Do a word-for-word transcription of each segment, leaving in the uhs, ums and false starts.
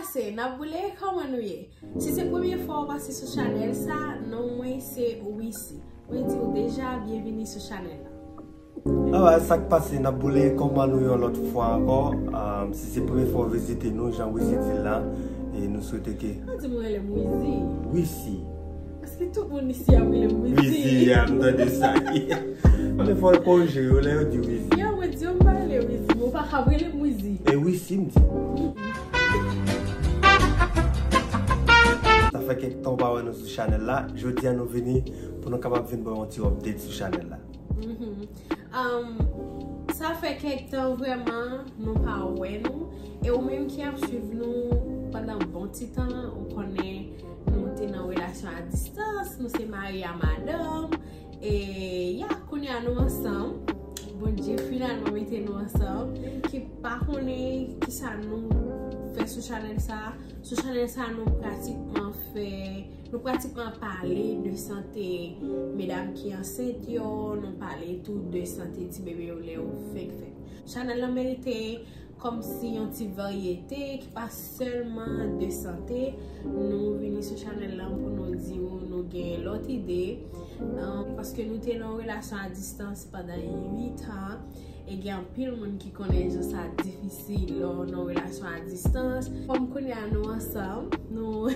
Se, n ap boule, kòman nou ye? Si se premye fwa w pase sou chanèl sa, non mwen se Wissy. Mwen di w deja, byenvini sou chanèl la. Alright, sa k pase, n ap boule, kòman nou yon lòt fwa ankò? Um, si se premye fwa w vizite nou, jan Wissy di l la, e nou swete ke Ou di mwen rele m Wizzy. Wissy. Paske tout moun isi ap rele m Wizzy. Wizzy, ya, m tande sa. Men fò l korije yo lè yo di Wizzy. Ya, mwen di yo m pa rele Wizzy, men w pa ka rele m Wizzy. E Wissy, m di. Sa fè kèk tan w pa wè nou sou chanèl la. Jodi a nou vini pou nou kapab vin ba w yon ti update sou chanèl la. Mhm. Um, sa fè kèk tan vrèman nou pa wè nou. E ou menm ki ap swiv nou pandan bon ti tan, ou konnen nou te nan relasyon a distans, nou se mari a madanm. E ya, kounye a nou ansanm. Bondye finalman mete nou ansanm. Menm ki pa konnen kisa nou fè sou chanèl sa. Sou chanèl sa nou pratikman fè, nou pratikman pale de sante medam ki ansent yo, nou pale tou de sante ti bebe yo lè yo fenk fèt. Chanèl lan merite kòmsi yon ti varyete ki pa sèlman de sante. Nou vini sou chanèl lan pou nou di w nou gen lòt ide. Ahn, paske nou te nan yon relasyon a distans pandan uit an. E gen anpil moun ki konnen jan sa difisil lè w nan relasyon a distans. Kòm kounye a nou ansanm, nou,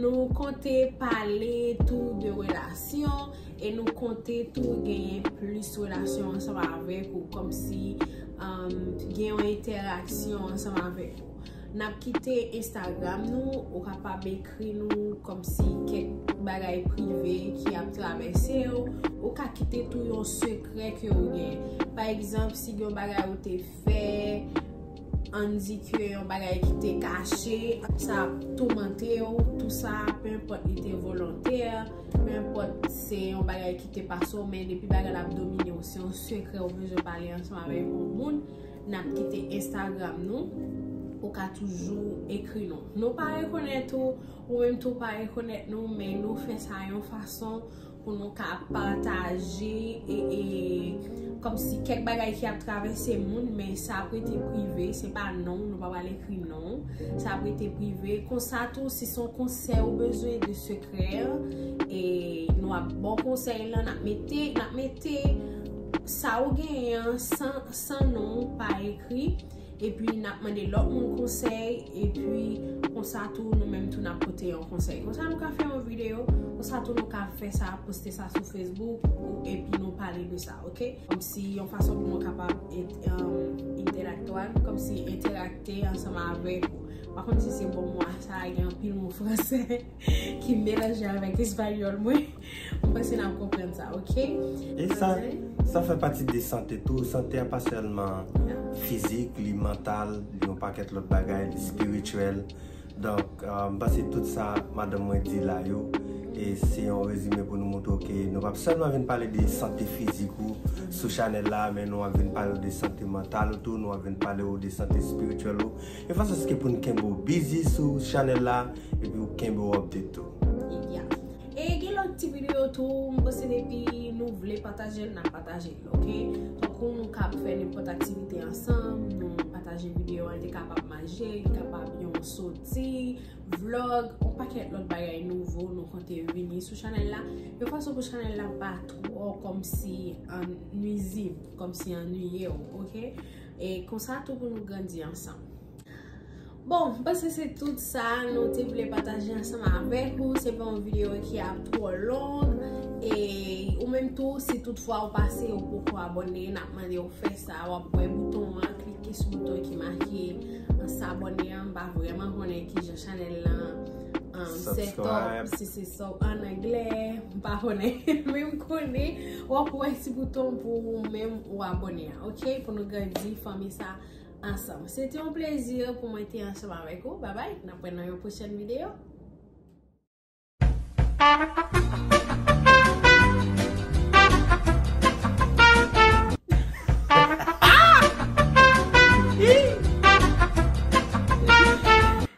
nou konte pale tou de relasyon e nou konte tou genyen plis relasyon ansanm avèk ou, kòmsi, um, gen yon entèraksyon ansanm avèk ou. N ap kite Instagram nou, ou kapab ekri nou kòmsi kèk bagay prive ki ap travèse w. Ou ka kite tou yon sekrè ke ou gen. Pa egzanp, si gen yon bagay ou te fè, ann di ke yon bagay ki te kache, sa ap toumante w, tou sa, pe enpòt li te volontè, pe enpòt se yon bagay ki te pase w, men depi bagay la ap domine w, se yon sekrè ou bezwen pale ansanm avèk yon moun. N ap kite Instagram nou. Ou ka toujou ekri nou. Nou pa rekonèt ou, ou menm tou pa rekonèt nou, men nou fè sa yon fason pou nou ka pataje e, e kòmsi kèk bagay ki ap travèse moun, men sa ap rete prive, se pa non, nou pa pral ekri non. Sa ap rete prive. Konsa tou, si se yon konsèy ou bezwen de sekrè, e nou ap ba w konsèy lan, n ap mete, n ap mete sa ou genyen an san, san non pa ekri, epi n ap mande lòt moun konsèy, epi konsa tou nou menm tou n ap pote yon konsèy. Konsa nou ka fè yon videyo, konsa tou nou ka fè sa, poste sa sou Facebook, ou, epi nou pale de sa, oke? Kòmsi yon fason pou nou kapab ent-, um, entèraktwa, kòmsi entèrakte ansanm avèk ou. Pa konn si se bon mo a sa, gen anpil mo fransè ki melanje avèk espanyòl mwen. Mwen panse n ap konprann sa, oke? E sa, sa fè pati de sante tou. Sante a pa sèlman fizik, li mantal, li yon pakèt lòt bagay, li espirityèl. Donk, ah, m panse tout sa madanm mwen di la yo, e se yon rezime pou nou montre w ke nou p ap sèlman vin pale de sante fizik ou sou chanèl la, men nou ap vin pale w de sante mantal ou tou, nou ap vin pale w de sante espirityèl ou. Yon fason se ke pou n kenbe w busy sou chanèl la, epi w kenbe w update tou. Egzak. E gen lòt ti videyo tou, m panse depi nou vle pataje l, n ap pataje l, oke? Tankou nou ka ap fè nenpòt aktivite ansanm, nou pataje videyo a, li te kapab manje, li kapab yon soti, vlog, yon pakèt lòt bagay nouvo nou konte vini sou chanèl la. Yon fason pou chanèl la pa twò kòmsi an-, nwizib, kòmsi annuiye w, oke? E konsa tou pou nou grandi ansanm. Bon, m panse se tout sa nou te vle pataje ansanm avèk ou. Se pa yon videyo ki ap twò long. E ou menm tou, si toutfwa ou pase, ou poko abòne, n ap mande w fè sa. W ap wè bouton an, klike sou bouton ki make, an, s'abonner an. M pa vrèman konnen kijan chanèl lan, an, set up, si se sa an anglè, m pa konnen. Men m konnen, w ap wè ti bouton pou ou menm ou abòne an, oke? Pou nou grandi fanmi sa ansanm. Se te yon plezi pou mwen te ansanm avèk ou. Babay, n ap wè nan yon pwochèn videyo.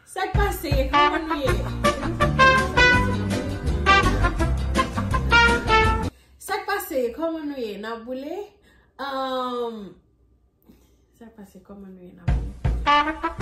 Sa k pase? Kòman nou ye? Sa k pase? Kòman nou ye? N ap boule? Um, Sa k pase? Kòman nou ye? N ap boule?